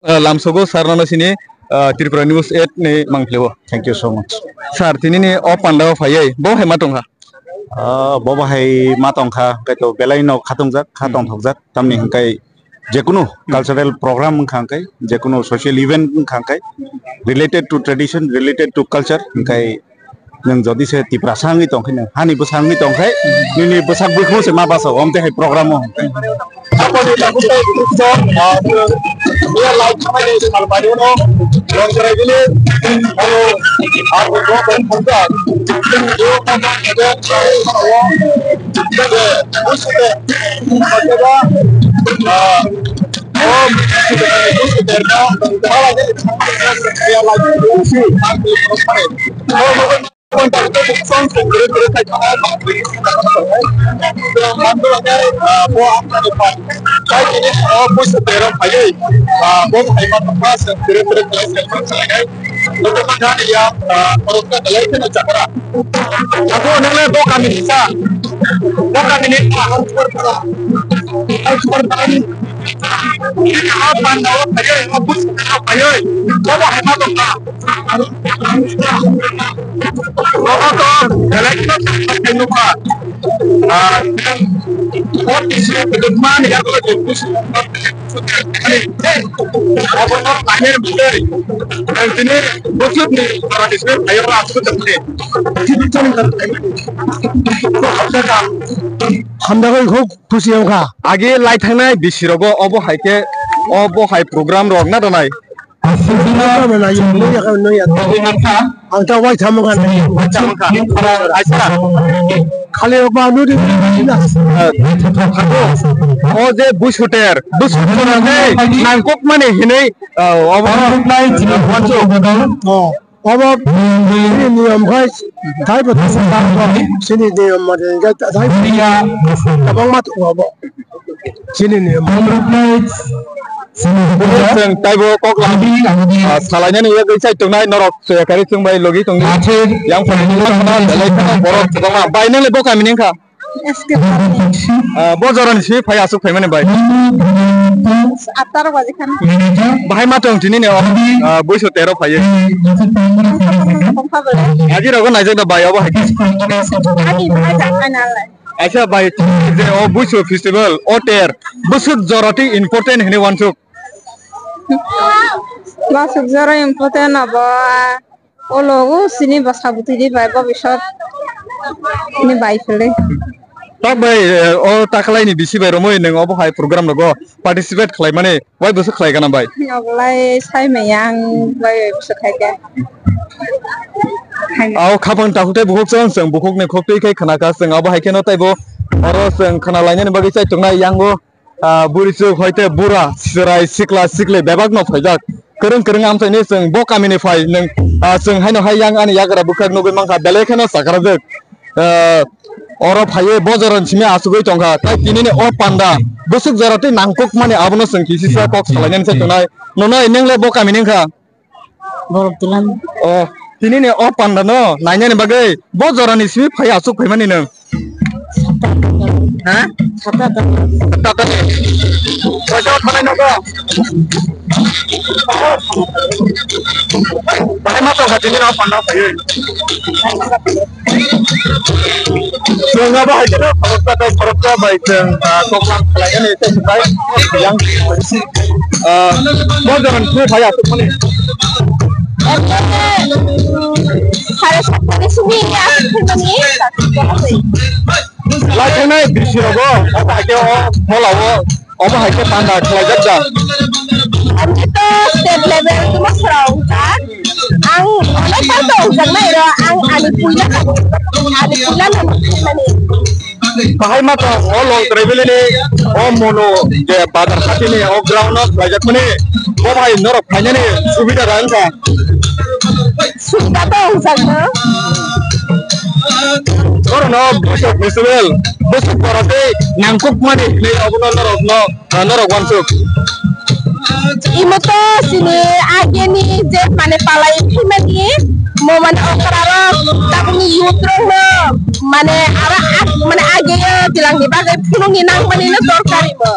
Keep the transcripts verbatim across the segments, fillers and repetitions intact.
ah, lamsogo sir nono sini, ah, Tripura News eight ni mangpilio. Thank you so much. Sir, tini ni o panda o phaiwi bo hai ma tongkha? Ah, bo bo hai ma tongkha, hwnkhe to belai no khatungjak, kha tongthokjak, tamni hwnkhe jekunu cultural program wngkha hwnkhe, jekunu social event wngkha hwnkhe, related to tradition, related to culture, hwnkhe nwng jodi se Tiprasa wngwi tongkhe, nwng hani bwsa wngwi tongkhe, nini bwsak buikhumu se ma baso, omte hai program o. Aboni bagwi tei Bukhuk song, ah, real life khamani sal bai uno, Longtrai village, abo, abo, bo, bo, bo, bo, bo, bo, bo, bo, bo, bo, bo, Abo nang le bo kami ni sa. Bo kami ni sa. Bo panda o phaiwi, o buskang o phaiwi, bo bo hai ma tong kha. Bo to belai kheno thang thang nukha. Ah, o tisi kwdwkma ni yago je buskang o phaiwi. Abono nainani bagwi ang tini bwswkni jora ni simi phaio aswk tongmani. Hamjakgo, khusi wngkha. Agi lai thangnai bisi rogo obo hai khe, obo hai program rok na danai. Ang ta wai tamo kha. Acha wngkha. Acha. Khali o ba nudi na. O je busuter, busuter nangkok mani hinui, o, obo. Oh. Obo chini niyom khai, thai bo thai bo, chini niyom mate khai thai bo tabang ma tongo obo. Chini niyom. Chwng taibo kok lam, ah, salainani bagwi chai tongnai norok soya kari chwng bai logi tongdi. Yang phai belai kheno borok kwbangma. Bai nang le bo kami ni wngkha? S K Party. Ah, bo jorani simi phai aswk phaimani bai? Atta rok baji khan. Bahai ma tong tini ni o, ah, buiso tero phaiye. Agi rogo naijak da bai obo hai. Ani bahai tak nai nalai. Aisa bai, je o buiso festival, o ter, bwswk jorati important hini wansuk. Bwswk jora important abo. O logo sini bwsa bwtwi di bai bobisot ni bai phele. Tak bai, eh, o takhwlai ni bisi bai romwi nwng obo hai program rogo participate khlai mani wai bwswk khlai gana bai? Obolai sai maya ang bai bwswk khai khe. Au khapang takhuk tei bukhuk chwng chwng bukhuk ni khuk twi khai khna kha chwng abo hai kheno taibo oro chwng khna lainani bagwi chai tongnai yango. Ah, buri chwk hoite bura, chwrai, sikla, sikli bebak no phaijak. Kwrwng kwrwng amchaini chwng bo kamini phai nwng, ah, chwng haino hai yang ani yagra bwkhak nugwi mankha, belai kheno chakrajwk. Ah, oro phaiwi bo jorani simi achugwi tongkha. Tai tinini o panda bwswk jora tei nangkukmani abono chwng kisisa kok salainani se tongnai. Nonai nwng le bo kamini wngkha? Borok tilang. Oh, tini ni o panda no nainani bagwi bo jorani simi phai aswk phaimani nwng? Ha? Sata ta. Sata ta. Koisa thanai no ko? Bahai ma tongkha tini no panda phaiwi. Chwng abo hai kheno khoroksa tei khoroksa bai chwng, ah, koklam khlainani tei kwtai yang, ah, bo jorani simi phai aswk mani. Sare satta ni simi aswk mani. Lai thangnai bisi rogo, abo hai khe o phola o. Omo hai khe panda khlaijak da? Ani to state level tuma khorang wngkha. Ang onek bar to wngjaknai ro, ang ani puila, ani puila no mani. Bahai ma to o Longtrai valley ni o mono je bazar hati ni o ground no khlaijak mani. Bo bai norok phainani subida da wngkha. Sukda to wngjakno. Oro no bwswk festival, bwswk borok tei nangkukmani hinwi abono norok no, ah, norok wansuk. Imo to chini ageni je mane palai phimani mo mane okra rok tabukni youth rok no mane ara ag-, mane age yo tilangni bagwi phunukni nangmani no dorkar imo.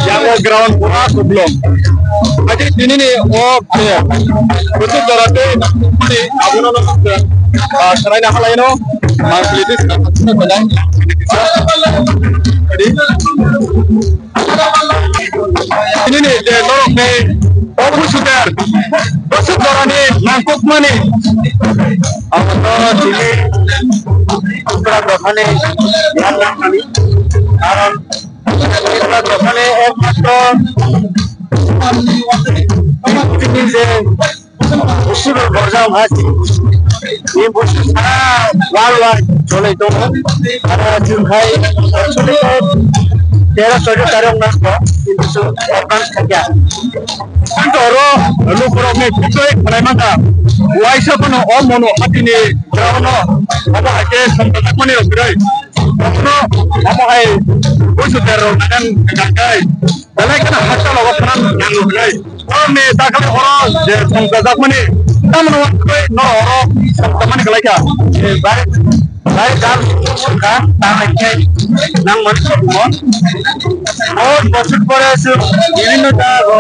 Yang ground pura kublong. Adi tini ni o player. Betul jora tei mani abono no, ah, serai na halai no. Mang politis na halai. Adi. Ini ni je norok ni o busuter. Busut jora ni nangkuk mani. Abono tini. Pura dokhani. Karon Dokhani ekmatro tini je busu borjak hasi. Ni busu sara worldwide cholai tongo. Ara chwng khai tero chodi tarong nangko. Kintu advance khaikha. Kintu oro lukurokni khutoi khlai mangkha. Waisa phano o mono hatini ground-o abo hai khe songkha jakmani rok kwrwi. Bono amo hai busu terror nagan gangkai. Belai kheno haksa logo khana nango hinwi. Oro ni dakhli oro je songkha jakmani. Tamno wansukwi no oro songkha mani kalaikha. Bai, bai dal songkha, ta hai khe nang man songmo. Bahut bosor pore chwng bibhinno jaga o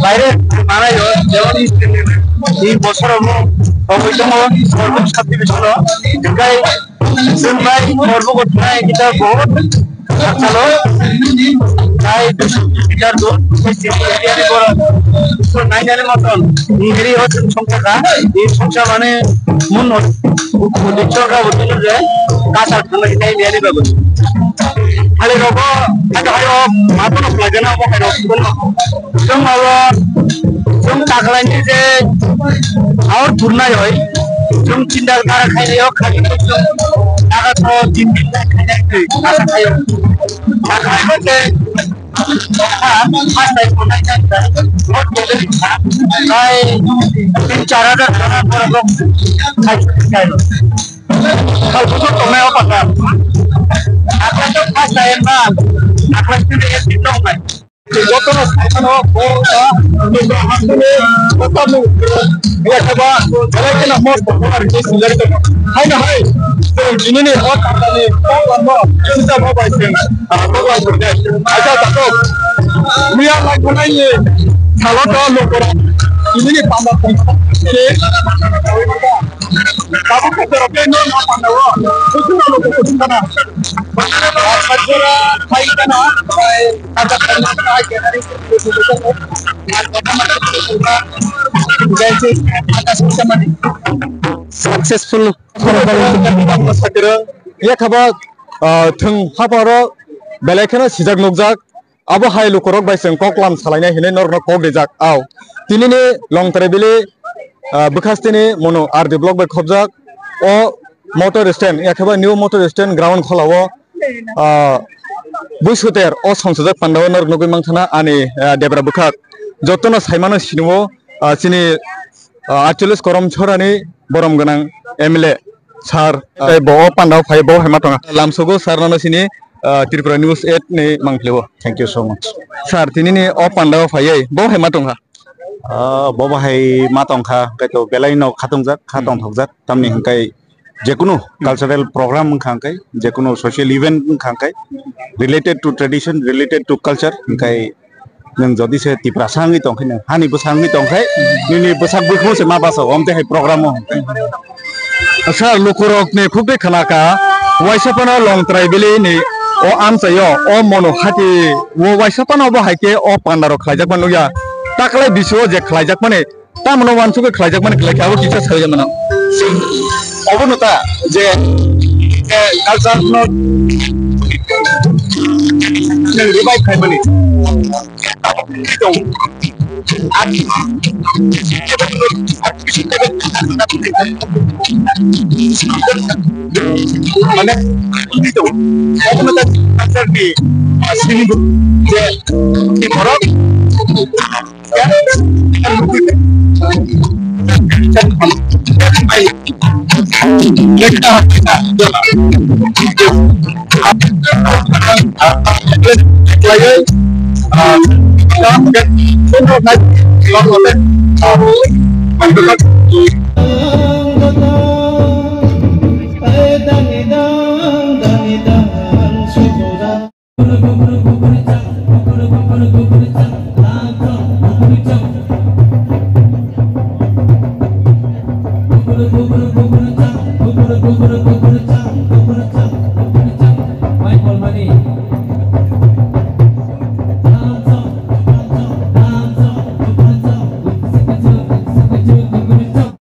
baire manaio, jemon East India ni bosor obo oboi tongo, Sorbuk subdivision o. Hinkhe Chwng bai kormo gotnai kita bahut khakchalo. Tai dusho kilometer dur, area ni borok. So, nainani moton, iri o chwng songkha kha, iri songsa mane mun no, bujik songkha bujik je, kasar thanglai nai miyani babu. Hali rogo, hali hayo, mato no plajana mo kairo. Chwng abo, chwng taklaini je aur thurnai hoi, chwng chindal kara khaini o khani chwng taga to tin din khaini twi kasa khayo. Taklaini je, ha, ha, sai ko nai nai nai, nai, tin char hajar kara kara khai khai. Kal bujo tongnai o pata. Taklai to first time ba, taklai to je tin tongnai. Jotono saimano bo ta nungba hakni bo ta nung ya khe ba belai kheno most popular hwnwi sinjak tongo. Haino hai chwng tinini o tamni koklamno sijak bo bai chwng, ah, koklam hwnwi aisa tabuk miya lai khwnai ni salo to nungkora tinini panda tongsa ni tabuk khe jorok khe no no panda o kusuma logo kusum kana. Jora khai kana. Successful. Yakhaba, ah, thwng haparo belai kheno sijak nukjak. Abo hai lukurok bai chwng koklam salainai hinwi norokno kok rijak. Au. Tinini Longtrai Valley, ah, bwkhasteni Monu R D block bai khopjak. O motor stand, yakhaba new motor stand ground kholao. Ah, buisuter o songchajak pandao norok nugwi mankha na ani, ah, debra bwkhak. Jotono saimano sinio, ah, chini, ah, aitchollish korom chorani borom gwnang M L A sir. Ah, tei bo o pandao phai bo hai ma tonga. Lamsogo sir nono sini, ah, Tripura News eight ni mangphlio. Thank you so much. Sir, tinini o pandao phaiwi bo hai ma tongkha. Ah, bo bo hai ma tongkha, kaitor belai no khatungjak, kha tongthokjak, tamni hwnkhe jekunu cultural program wngkha hwnkhe, jekunu social event wngkha hwnkhe, related to tradition, related to culture, hwnkhe nwng jodi se Tiprasa wngwi tongkhe, nwng hani bwsa wngwi tongkhe, nini bwsak buikhumu se ma baso, omte hai program o hwnkhe. Sir, lukurokni khukdui khnakha, waisa phano Longtrai Valley ni o amchaio, o Monu hati o waisa phano bo hai khe o pandarok khlaijakma nukya. Taklai bisio je khlaijakmani, Tamoni wansugwi khlaijakmani khlaikhe abo kisa saui mano. Obono ta je, eh, culture no revive khaimani. Mane, obono ta culture ni, ah, sini je, borok Michael Mani.